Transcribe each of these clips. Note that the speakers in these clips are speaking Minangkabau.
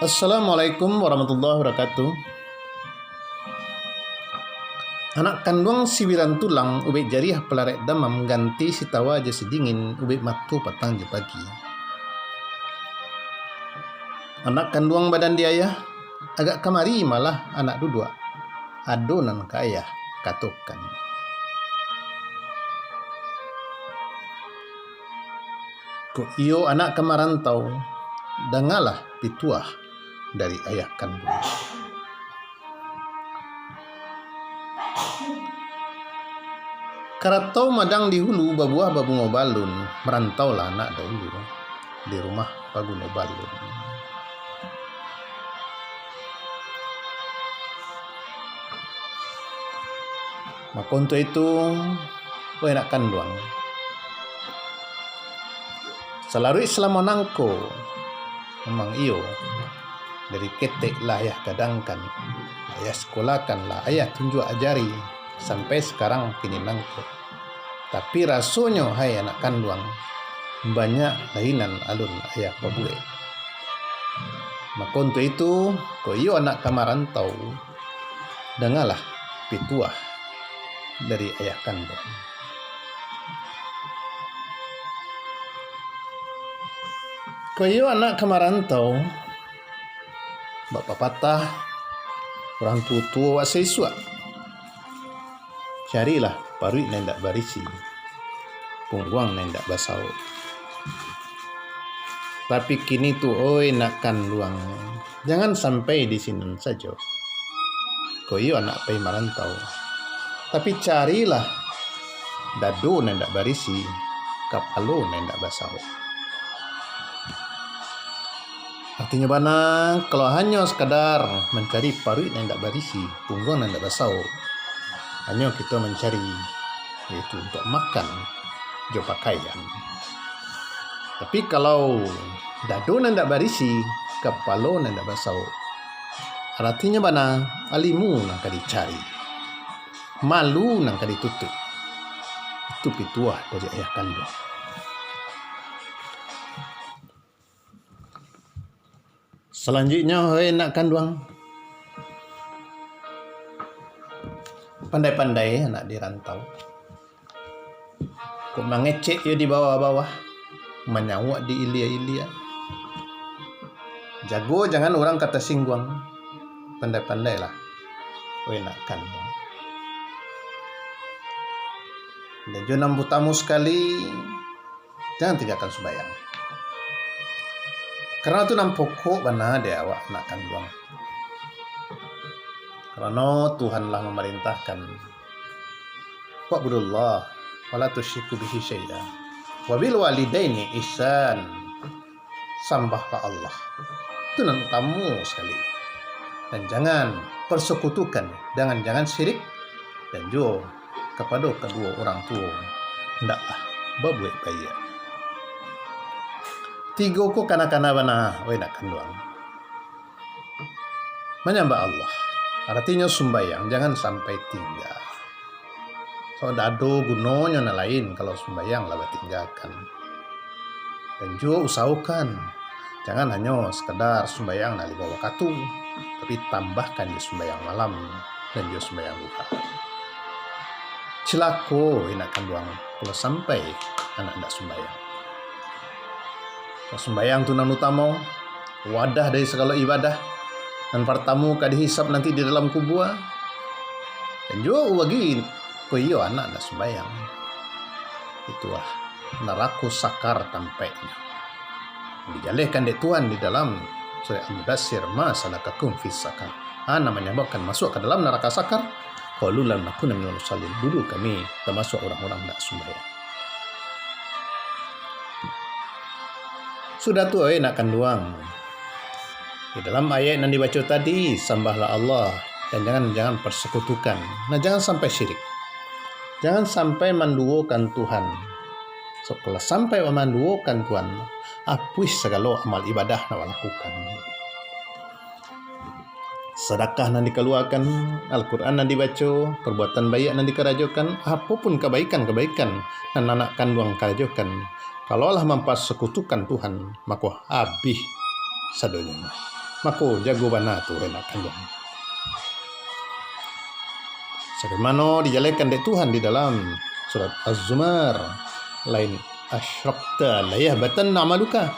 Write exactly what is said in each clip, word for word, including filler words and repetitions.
Assalamualaikum warahmatullahi wabarakatuh. Anak kanduang sibiran tulang, ubek jariah palarek damam, ganti sitawa jo sidingin, ubek mato patang jo pagi. Anak kanduang badan di ayah, agak kamari malah anak duduak, ado nan ka ayah katokan. Kok iyo anak ka marantau, dangalah pituah dari ayah kanduang. Karatau madang di hulu, babuah babungo balun, marantaulah anak dahulu, di rumah paguno balun. Mako untuak itu, wahai anak kanduang, salaruik salamo nangko, memang iyo, dari ketek lah ayah gadangkan, ayah sekolahkan, lah ayah tunjuak ajari, sampai sekarang kini nangko. Tapi rasonyo, hai anak kanduang, banyak lai nan alun ayah pabuek. Mako untuak itu, kok iyo anak ka marantau, dangalah pituah dari ayah kanduang. Kok iyo anak ka marantau, bak papatah urang tuo-tuo wak saisuak, carilah paruik nan indak barisi, pungguang nan indak basawok. Tapi kini tu, oi nak kanduang, jangan sampai di sinan sajo. Kok iyo anak pai marantau, tapi carilah dado nan indak barisi, kapalo nan indak basawok. Artinyo bana, kalau hanyo sakadar mancari paruik nan indak barisi, pungguang nan indak basawok, hanyo kito mancari, yaitu untuak makan jo pakaian. Tapi kalau dado nan indak barisi, kapalo nan indak basawok, artinyo bana, alimu nan ka dicari, malu nan ka ditutuik. Itu pituah dari ayah kanduang. Salanjuiknyo, hoi nak kanduang, pandai-pandai anak di rantau. Kok mangecek yo di bawah-bawah, manyawok di ilia-ilia. Jago jangan urang ka tasingguang. Pandai-pandailah, oi nak kanduang. Dek jo nan utamo sakali, jangan tinggakan sumbayang. Karano tu nan pokok bana dek awak nak kanduang. Karano Tuhan lah mamarintahkan, "Wa'budullah wa la tusyriku bihi syai'a, wa bil walidaini ihsan." Sambahlah Allah. Itu nan utamo sakali. Dan jangan persekutukan, jangan, jangan syirik, dan juo kapado kaduo urang tuo, ndaklah babuek baiak. Tigo ko kana-kana bana, wai nak kanduang. Manyambah Allah, aratinyo sumbayang jangan sampai tingga. Sabab ndak ado gunonyo nan lain kalau sumbayang lah batinggakan. Dan juo usahokan, jangan hanyo sakadar sumbayang nan limo wakatu, tapi tambahkan jo sumbayang malam dan jo sumbayang duha. Cilako, wai nak kanduang, kalau sampai anak ndak sumbayang. Sumbayang tu nan utamo, wadah dari sagalo ibadah. Nan partamo ka dihisab nanti di dalam kubua. Dan juo bagi ko iyo anak ndak sumbayang. Itulah narako sakar tampeknyo. Dijalehkan dek Tuhan di dalam Surah Al-Mudassir, "Ma salakakum fis sakar?" A nan manyababkan masuak ka dalam naraka sakar? Qalu lam naku minal musallin. Dulu kami tamasuak urang-urang ndak sumbayang. Sudah tu, oi nak kanduang, di dalam ayat nan dibaco tadi, sambahlah Allah, dan jangan, jangan persekutukan. Nah, jangan sampai syirik. Jangan sampai manduokan Tuhan. So, kalau sampai manduokan Tuhan, apuih sagalo amal ibadah nan awak lakukan. Sadakah nan dikaluakan, Al-Quran nan dibaco, perbuatan baiak nan dikarajokan, apo pun kabaikan-kabaikan nan anak kanduang karajokan, kalau lah mampasekutukan Tuhan, mako abih sadonyo. Mako, jago bana tu, anak kanduang. Sabagaimano dijalehkan dek Tuhan di dalam surat Az-Zumar, lain asyrakta layahbatanna amaluka.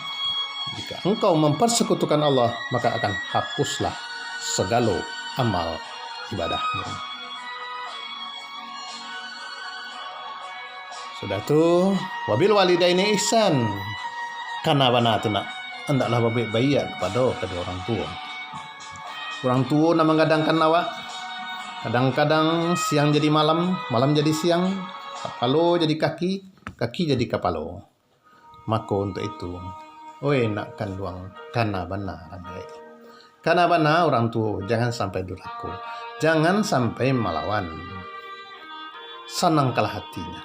Jika engkau mempersekutukan Allah, maka akan hapuslah segalo amal ibadahmu. Sudah tu, wabil walidaini ihsan. Kana bana tu nak, andaklah babuek baiak kapado kaduo urang tuo. Urang tuo nan manggadangkan awak, kadang-kadang siang jadi malam, malam jadi siang, kapalo jadi kaki, kaki jadi kapalo. Mako untuak itu, oi nak kanduang, kana bana ranggaik. Kana bana urang tuo, jangan sampai durako, jangan sampai malawan. Sanangkanlah hatinyo,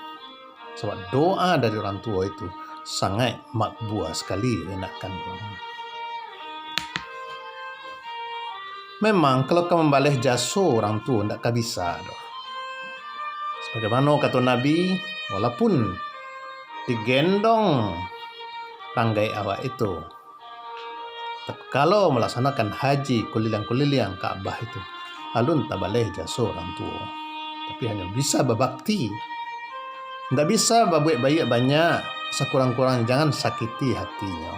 sabab doa dari urang tuo itu sangaik makbua sakali, oi nak kanduang. Memang, kalau ka mambaleh jaso urang tuo, ndak ka bisa doh. Sabagaimano kato Nabi, walaupun digendong ranggaik awak itu, tatkalo malaksanakan haji kuliliang-kuliliang Ka'bah itu, alun tabaleh jaso urang tuo. Tapi hanyo bisa babakti. Ndak bisa babuek baiak banyak, sakurang-kurang jangan sakiti hatinyo.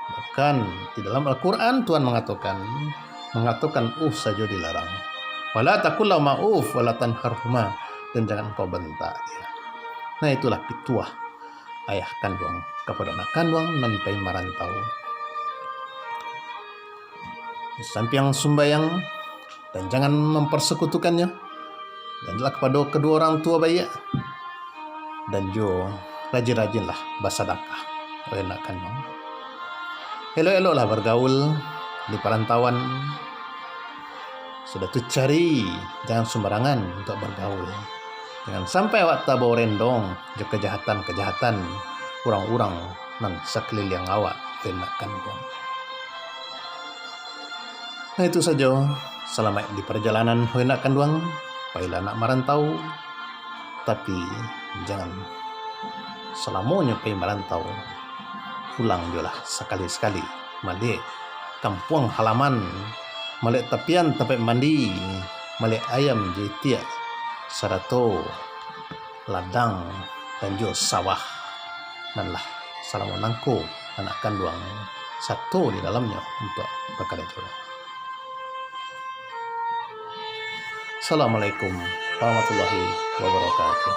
Bahkan, di dalam Al-Quran, Tuhan mangatokan, mangatokan "uff" sajo dilarang. "Wala taqul lahuma uff, wala tanharhuma," dan jangan engkau bentak dia. Nah, itulah pituah ayah kanduang kapado anak kanduang nan pai marantau. Di sampiang sumbayang, dan jangan mempersekutukannya, dan lah kapado kaduo urang tuo baiak, dan juo rajin-rajinlah basadakah, oi nak kanduang. Elok-eloklah bagaul di parantauan, sudah tu cari, jangan sumbarangan untuak bagaul. Jangan sampai awak tabao rendong jo kajahatan-kajahatan urang-urang nan sakuliliang awak, oi nak kanduang. Nah, itu sajo. Salamaik di parjalanan, oi nak kanduang. Pailah nak marantau, tapi jangan salamonyo pai marantau. Pulang juolah sakali-sakali, maliek kampuang halaman, maliek tapian tampek mandi, maliek ayam jo itiak, sarato ladang, dan juo sawah nan lah salamo nangko anak kanduang sato di dalamnyo untuak bakarajo. Assalamualaikum warahmatullahi wabarakatuh.